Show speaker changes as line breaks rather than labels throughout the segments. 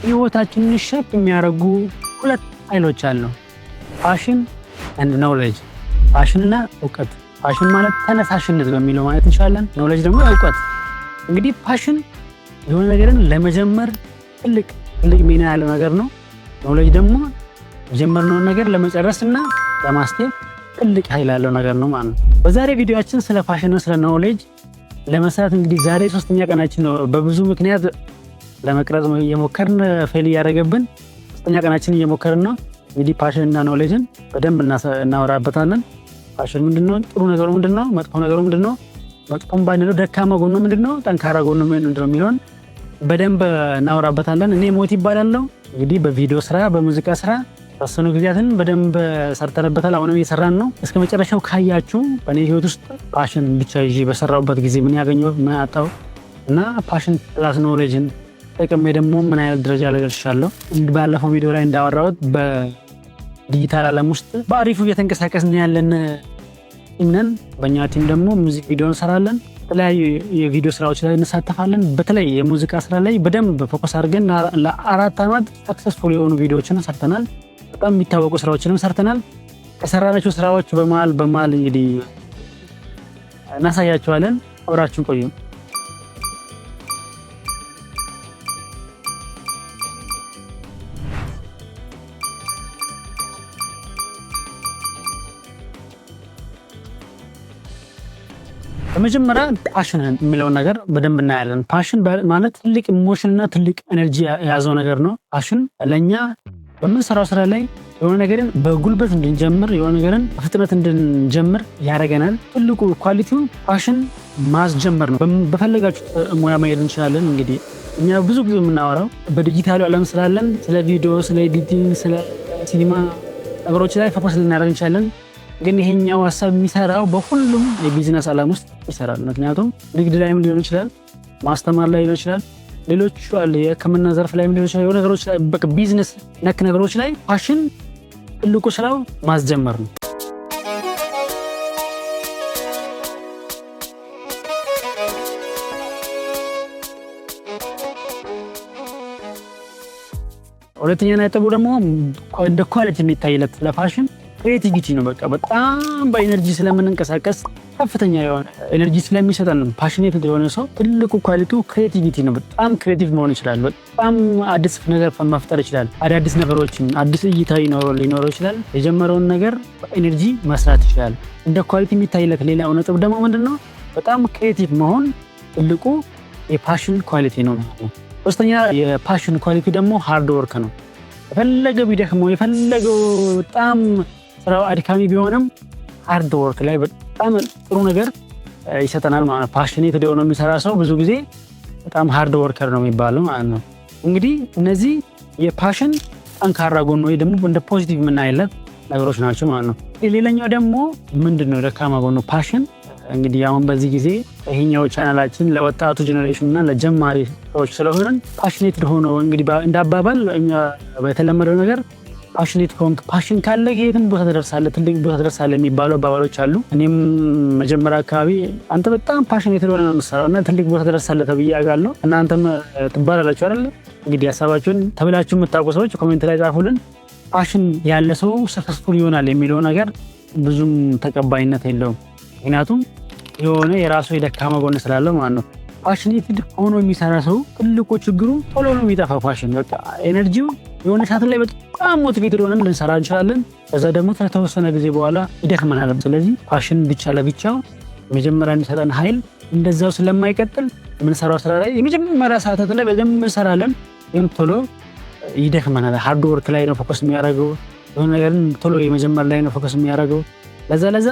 ህይወታችንን shape የሚያደርጉ ሁለት ኃይሎች አሉ፣ passion and knowledge። Passion ና እውቀት። Passion ማለት ተነሳሽነት በሚለው ማለት እንችላለን። Knowledge ደግሞ እውቀት። እንግዲህ passion የሆነ ነገርን ለመጀመር ትልቅ ትልቅ ሚና ያለው ነገር ነው። Knowledge ደግሞ የጀመርነውን ነገር ለመጨረስ እና ለማስኬድ ትልቅ ኃይል ያለው ነገር ነው ማለት ነው። በዛሬ ቪዲዮአችን ስለ passion ና ስለ knowledge ለመስራት እንግዲህ ዛሬ ሶስተኛ ቀናችን ነው። በብዙ ምክንያት ለመቅረጽ እየሞከርን fail እያደረገብን ሶስተኛ ቀናችን እየሞከርን ነው። እንግዲህ passion እና knowledge ን በደንብ እናወራበታለን። Passion ምንድነው? ጥሩ ነገሩ ምንድነው? መጥፎ ነገሩ ምንድነው? መጥፎም ባንለው ደካማ ጎኑ ምንድነው? ጠንካራ ጎኑ ምንድነው የሚለውን በደንብ እናወራበታለን። እኔ ሞት ይባላለሁ። እንግዲህ በቪዲዮ ስራ፣ በሙዚቃ ስራ የተወሰኑ ጊዜያትን በደንብ ሰርተንበታል። አሁንም እየሰራን ነው። እስከ መጨረሻው ካያችሁ በእኔ ህይወት ውስጥ passion ብቻ ይዤ በሰራሁበት ጊዜ ምን ያገኘው፣ ምን አጣው እና passion plus knowledge ን ተጠቅሜ ደግሞ ምን ያህል ደረጃ ላይ ደርሻለሁ። ባለፈው ቪዲዮ ላይ እንዳወራሁት በዲጂታል ዓለም ውስጥ በአሪፉ እየተንቀሳቀስን ያለን team ነን። በእኛ team ደግሞ music video እንሰራለን። የተለያዩ የቪዲዮ ስራዎች ላይ እንሳተፋለን። በተለይ የሙዚቃ ስራ ላይ በደንብ focus አድርገን ለ4 ዓመት successful የሆኑ ቪዲዮዎችን ሰርተናል። በጣም የሚታወቁ ስራዎችንም ሰርተናል። ከሰራናቸው ስራዎች በመሀል በመሀል እንግዲህ እናሳያቸዋለን። አብራችሁን ቆዩ። በመጀመሪያ passion የሚለውን ነገር በደንብ እናያለን። Passion ማለት ትልቅ emotion እና ትልቅ energy የያዘው ነገር ነው። Passion ለእኛ በምንሰራው ስራ ላይ የሆነ ነገርን በጉልበት እንድንጀምር፣ የሆነ ነገርን በፍጥነት እንድንጀምር ያደርገናል። ትልቁ quality ው passion ማስጀመር ነው። በፈለጋችሁ ሙያ መሄድ እንችላለን። እንግዲህ እኛ ብዙ ጊዜ የምናወራው በዲጂታሉ ዓለም ስላለን ስለ ቪዲዮ፣ ስለ editing፣ ስለ ሲኒማ ነገሮች ላይ focus ልናደርግ እንችላለን። ግን ይሄኛው ሀሳብ የሚሰራው በሁሉም የቢዝነስ ዓለም ውስጥ ይሰራል። ምክንያቱም ንግድ ላይም ሊሆን ይችላል፣ ማስተማር ላይ ሊሆን ይችላል፣ ሌሎቹ አለ የሕክምና ዘርፍ ላይም ሊሆን ይችላል። የሆነ ነገሮች ላይ፣ በቃ ቢዝነስ ነክ ነገሮች ላይ passion ትልቁ ስራው ማስጀመር ነው። ሁለተኛ ነጥቡ ደግሞ እንደ quality የሚታይለት ለ passion creativity ነው። በቃ በጣም በ energy ስለምንንቀሳቀስ፣ ከፍተኛ የሆነ energy ስለሚሰጠን passionate የሆነ ሰው ትልቁ quality ው creativity ነው። በጣም creative መሆን ይችላል። በጣም አዲስ ነገር መፍጠር ይችላል። አዳዲስ ነገሮችን፣ አዲስ እይታ ሊኖረው ይችላል። የጀመረውን ነገር በ energy መስራት ይችላል። እንደ quality የሚታይለት ሌላው ነጥብ ደግሞ ምንድን ነው? በጣም creative መሆን ትልቁ የ passion quality ነው ማለት ነው። ሶስተኛ የ passion quality ደግሞ hard work ነው። የፈለገ ቢደክመው፣ የፈለገው በጣም ስራው አድካሚ ቢሆንም hard work ላይ በጣም ጥሩ ነገር ይሰጠናል ማለት ነው። Passionate ሆኖ የሚሰራ ሰው ብዙ ጊዜ በጣም hard worker ነው የሚባለው ማለት ነው። እንግዲህ እነዚህ የ passion ጠንካራ ጎን ወይ ደግሞ እንደ positive የምናይለት ነገሮች ናቸው ማለት ነው። ሌላኛው ደግሞ ምንድን ነው ደካማ ጎኑ passion? እንግዲህ አሁን በዚህ ጊዜ ይሄኛው ቻናላችን ለወጣቱ generation እና ለጀማሪ ሰዎች ስለሆነን passionate ሆኖ እንግዲህ እንደ አባባል በተለመደው ነገር passionate ከሆንክ፣ passion ካለ የትም ቦታ ትደርሳለህ፣ ትልቅ ቦታ ትደርሳለህ የሚባሉ አባባሎች አሉ። እኔም መጀመሪያ አካባቢ አንተ በጣም passionate ሆነህ ነው የምትሰራው እና ትልቅ ቦታ ትደርሳለህ ተብዬ አውቃለሁ። እናንተም ትባላላችሁ አይደለ? እንግዲህ ሀሳባችሁን ተብላችሁ የምታውቁ ሰዎች comment ላይ ጻፉልን። Passion ያለ ሰው successful ይሆናል የሚለው ነገር ብዙም ተቀባይነት የለውም። ምክንያቱም የሆነ የራሱ የደካማ ጎን ስላለው ማለት ነው። Passionate ሆኖ የሚሰራ ሰው ትልቁ ችግሩ ቶሎ ነው የሚጠፋው passion። በቃ energy ው የሆነ ሰዓት ላይ በጣም motivated ሆነን ልንሰራ እንችላለን። ከዛ ደግሞ ከተወሰነ ጊዜ በኋላ ይደክመናል። ስለዚህ passion ብቻ ለብቻው መጀመሪያ የሚሰጠን ኃይል እንደዛው ስለማይቀጥል የምንሰራው ስራ ላይ የመጀመሪያ ሰዓታት ላይ በደንብ እንሰራለን፣ ግን ቶሎ ይደክመናል። Hard work ላይ ነው focus የሚያደርገው፣ የሆነ ነገርን ቶሎ የመጀመር ላይ ነው focus የሚያደርገው። ለዛ ለዛ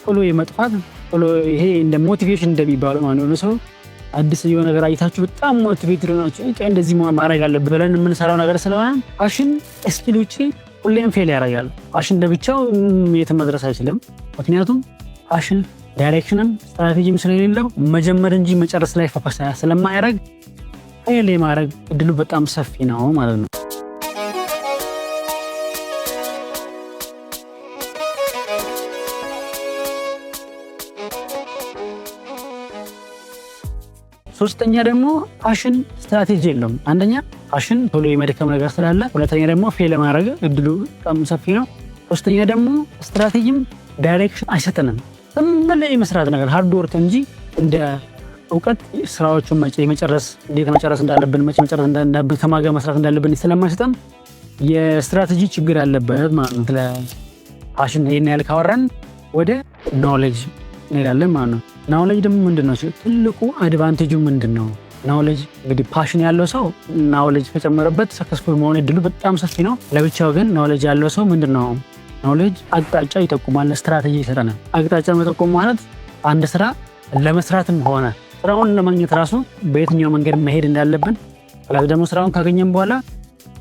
ቶሎ የመጥፋት፣ ቶሎ ይሄ እንደ motivation እንደሚባለው ማለት ነው። ሰው አዲስ የሆነ ነገር አይታችሁ በጣም motivated ሆናችሁ እንደዚህ ማድረግ አለብህ ብለን የምንሰራው ነገር ስለሆነ passion skill ውጭ ሁሌም fail ያደርጋል። Passion ለብቻው የትም መድረስ አይችልም። ምክንያቱም passion direction ም strategy ም ስለሌለው፣ መጀመር እንጂ መጨረስ ላይ focus ስለማያደርግ fail የማድረግ እድሉ በጣም ሰፊ ነው ማለት ነው። ሶስተኛ ደግሞ passion strategy የለውም። አንደኛ Passion ቶሎ የመድከም ነገር ስላለ፣ ሁለተኛ ደግሞ fail ለማድረግ እድሉ በጣም ሰፊ ነው። ሶስተኛ ደግሞ ስትራቴጂም direction አይሰጠንም። ዝም ብለህ የመስራት ነገር፣ hard work እንጂ እንደ እውቀት ስራዎቹን መቼ የመጨረስ፣ እንዴት መጨረስ እንዳለብን፣ መቼ መጨረስ እንዳለብን፣ ከማን ጋር መስራት እንዳለብን ስለማይሰጠን የስትራቴጂ ችግር አለበት ማለት ነው። ስለ passion ይህን ያህል ካወራን ወደ knowledge እንሄዳለን ማለት ነው። Knowledge ደግሞ ምንድን ነው? ትልቁ advantage ኡ ምንድን ነው? Knowledge እንግዲህ passion ያለው ሰው knowledge ከጨመረበት successful መሆን እድሉ በጣም ሰፊ ነው። ለብቻው ግን knowledge ያለው ሰው ምንድን ነው? Knowledge አቅጣጫ ይጠቁማል፣ ስትራቴጂ ይሰጠናል። አቅጣጫ መጠቆም ማለት አንድ ስራ ለመስራትም ሆነ ስራውን ለማግኘት ራሱ በየትኛው መንገድ መሄድ እንዳለብን፣ plus ደግሞ ስራውን ካገኘን በኋላ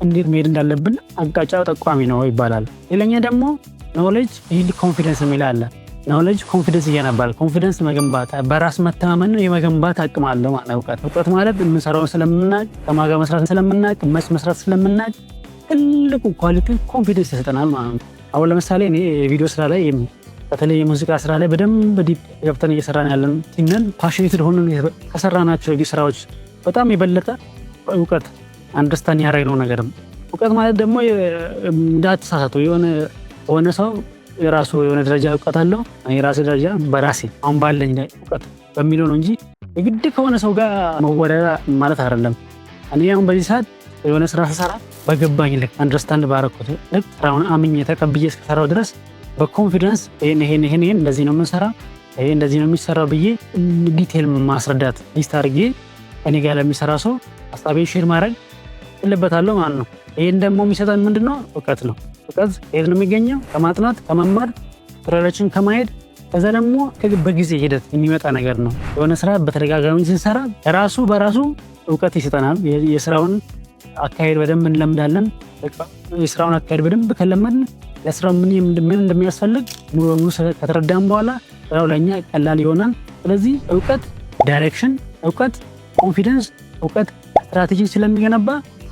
እንዴት መሄድ እንዳለብን አቅጣጫ ጠቋሚ ነው ይባላል። ሌላኛ ደግሞ knowledge build confidence የሚል አለ። Knowledge confidence ይገነባል። Confidence መገንባት፣ በራስ መተማመን የመገንባት አቅም አለው ማለት ነው። እውቀት ማለት የምንሰራውን ስለምናቅ፣ ከማን ጋር መስራት ስለምናቅ፣ መች መስራት ስለምናቅ ትልቁ quality confidence ይሰጠናል ማለት ነው። አሁን ለምሳሌ እኔ የቪዲዮ ስራ ላይ፣ በተለይ የሙዚቃ ስራ ላይ በደንብ deep ገብተን እየሰራን ያለን team ነን። Passionate ሆነን ከሰራናቸው የቪዲዮ ስራዎች በጣም የበለጠ እውቀት understand ያደረግነው ነገርም። እውቀት ማለት ደግሞ እንዳትሳሳቱ፣ የሆነ ሆነ ሰው የራሱ የሆነ ደረጃ እውቀት አለው። የራሴ ደረጃ በራሴ አሁን ባለኝ እውቀት በሚለው ነው እንጂ የግድ ከሆነ ሰው ጋር መወዳደር ማለት አይደለም። እኔ አሁን በዚህ ሰዓት የሆነ ስራ ስሰራ በገባኝ ልክ፣ understand ባረኩት ልክ፣ ስራውን አምኜ ተቀብዬ እስከሰራው ድረስ በ confidence ይሄን ይሄን ይሄን ይሄን እንደዚህ ነው የምንሰራ፣ ይሄ እንደዚህ ነው የሚሰራው ብዬ detail ማስረዳት፣ list አድርጌ እኔ ጋር ለሚሰራ ሰው ሀሳቤን share ማድረግ እችልበታለሁ ማለት ነው። ይሄን ደግሞ የሚሰጠን ምንድን ነው? እውቀት ነው። እውቀት የት ነው የሚገኘው? ከማጥናት፣ ከመማር፣ tutorial ኦችን ከማየት፣ ከዛ ደግሞ በጊዜ ሂደት የሚመጣ ነገር ነው። የሆነ ስራ በተደጋጋሚ ስንሰራ ራሱ በራሱ እውቀት ይሰጠናል። የስራውን አካሄድ በደንብ እንለምዳለን። የስራውን አካሄድ በደንብ ከለመድን፣ ለስራው ምን ምን እንደሚያስፈልግ ሙሉ በሙሉ ከተረዳን በኋላ ስራው ለእኛ ቀላል ይሆናል። ስለዚህ እውቀት direction፣ እውቀት confidence፣ እውቀት ስትራቴጂ ስለሚገነባ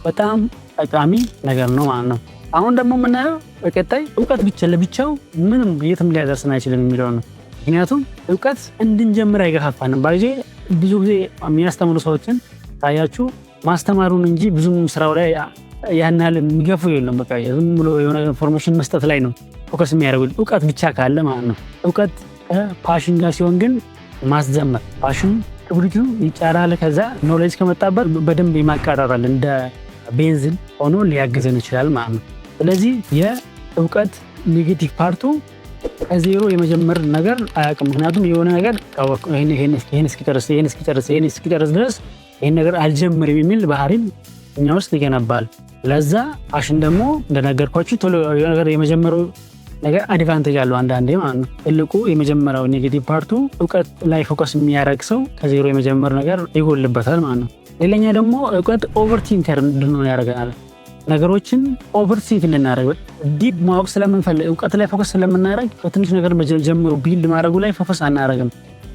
በጣም ጠቃሚ ነገር ነው ማለት ነው። አሁን ደግሞ የምናየው በቀጣይ እውቀት ብቻ ለብቻው ምንም የትም ሊያደርስን አይችልም የሚለው ነው። ምክንያቱም እውቀት እንድንጀምር አይገፋፋንም። By the way ብዙ ጊዜ የሚያስተምሩ ሰዎችን ታያችሁ፣ ማስተማሩን እንጂ ብዙም ስራው ላይ ያን ያህል የሚገፉ የለም። በቃ ዝም ብሎ የሆነ information መስጠት ላይ ነው focus የሚያደርጉት እውቀት ብቻ ካለ ማለት ነው። እውቀት ከ passion ጋር ሲሆን ግን ማስጀመር passion ክብሪቱ ይጫራል። ከዛ knowledge ከመጣበት በደንብ ይማቀጣጠል፣ እንደ ቤንዚን ሆኖ ሊያግዘን ይችላል ማለት ነው። ስለዚህ የእውቀት negative part ኡ ከዜሮ የመጀመር ነገር አያውቅም። ምክንያቱም የሆነ ነገር ይህን እስኪጨርስ፣ ይህን እስኪጨርስ፣ ይህን እስኪጨርስ ድረስ ይህን ነገር አልጀምርም የሚል ባህሪን እኛ ውስጥ ይገነባል። ለዛ passion ደግሞ እንደነገርኳችሁ ቶሎ የሆነ ነገር የመጀመሩ ነገር advantage አለው አንዳንዴ ማለት ነው። ትልቁ የመጀመሪያው negative part ኡ እውቀት ላይ focus የሚያደርግ ሰው ከዜሮ የመጀመር ነገር ይጎልበታል ማለት ነው። ሌላኛ ደግሞ እውቀት overthinker እንድንሆን ያደርገናል። ነገሮችን overthink እንድናደርግ፣ deep ማወቅ ስለምንፈልግ፣ እውቀት ላይ focus ስለምናደርግ በትንሽ ነገር ጀምሮ build ማድረጉ ላይ focus አናደርግም።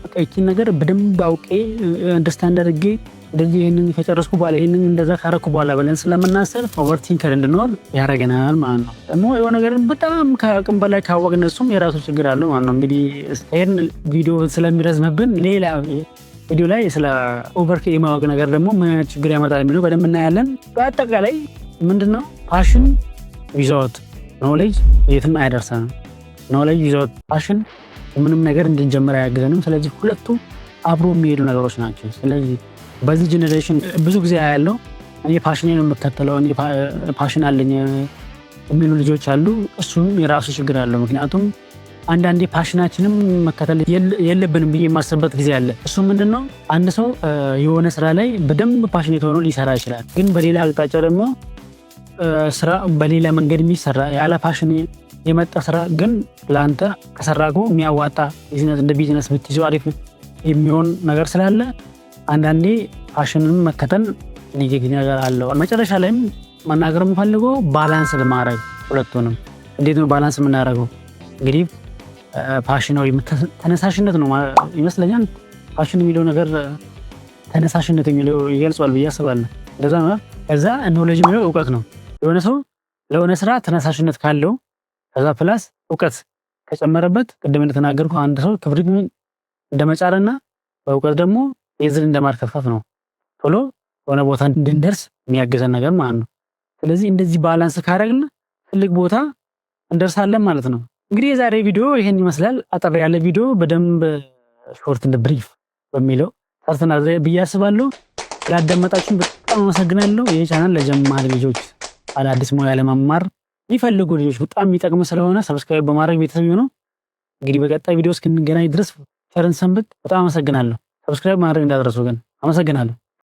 በቃ ይቺን ነገር በደንብ አውቄ፣ understand አድርጌ፣ እንደዚህ ይህንን ከጨረስኩ በኋላ፣ ይህንን እንደዛ ካረኩ በኋላ ብለን ስለምናስብ overthinker እንድንሆን ያደርገናል ማለት ነው። ደግሞ የሆነ ነገር በጣም ከአቅም በላይ ካወቅን እሱም የራሱ ችግር አለው ማለት ነው። እንግዲህ ይህን ቪዲዮ ስለሚረዝምብን ሌላ ቪዲዮ ላይ ስለ over የማወቅ ነገር ደግሞ ምን አይነት ችግር ያመጣል የሚለው በደንብ እናያለን። በአጠቃላይ ምንድነው? Passion without knowledge የትም አያደርሰንም። Knowledge without passion ምንም ነገር እንድንጀምር አያግዘንም። ስለዚህ ሁለቱ አብሮ የሚሄዱ ነገሮች ናቸው። ስለዚህ በዚህ generation ብዙ ጊዜ ያለው እኔ passion ነው የምከተለው፣ እኔ passion አለኝ የሚሉ ልጆች አሉ። እሱም የራሱ ችግር አለው። ምክንያቱም አንዳንዴ passion ኣችንም መከተል የለብንም ብዬ የማስብበት ጊዜ አለ። እሱ ምንድን ነው? አንድ ሰው የሆነ ስራ ላይ በደንብ passionate ሆኖ ሊሰራ ይችላል። ግን በሌላ አቅጣጫ ደግሞ ስራ በሌላ መንገድ የሚሰራ፣ ያለ passion የመጣ ስራ ግን ለአንተ ከሰራከው የሚያዋጣ ቢዝነስ፣ እንደ ቢዝነስ ብትይዘው አሪፍ የሚሆን ነገር ስላለ አንዳንዴ passion ን መከተል negative ነገር አለው። መጨረሻ ላይም መናገር የምፈልገው balance ለማድረግ ሁለቱንም እንዴት ነው balance የምናደርገው? እንግዲህ passion ወይ ተነሳሽነት ነው ይመስለኛል። Passion የሚለው ነገር ተነሳሽነት የሚለው ይገልጿል ብዬ አስባለሁ። እንደዛ ነው። ከዛ knowledge የሚለው እውቀት ነው። የሆነ ሰው ለሆነ ስራ ተነሳሽነት ካለው፣ ከዛ plus እውቀት ከጨመረበት፣ ቅድም እንደተናገርኩ አንድ ሰው ክብሪት እንደመጫርና በእውቀት ደግሞ ቤንዚን እንደማርከፍከፍ ነው። ቶሎ የሆነ ቦታ እንድንደርስ የሚያግዘን ነገር ማለት ነው። ስለዚህ እንደዚህ balance ካደረግን ትልቅ ቦታ እንደርሳለን ማለት ነው። እንግዲህ የዛሬ ቪዲዮ ይሄን ይመስላል። አጠር ያለ ቪዲዮ በደንብ short and brief በሚለው ሰርተናል ብዬ አስባለሁ። ስላዳመጣችሁን በጣም አመሰግናለሁ። ይህ ቻናል ለጀማሪ ልጆች፣ አዳዲስ ሙያ ለመማር የሚፈልጉ ልጆች በጣም የሚጠቅም ስለሆነ subscribe በማድረግ ቤተሰብ ይሁኑ። እንግዲህ በቀጣይ ቪዲዮ እስክንገናኝ ድረስ ቸር እንሰንብት። በጣም አመሰግናለሁ። Subscribe ማድረግ እንዳትረሱ ግን። አመሰግናለሁ።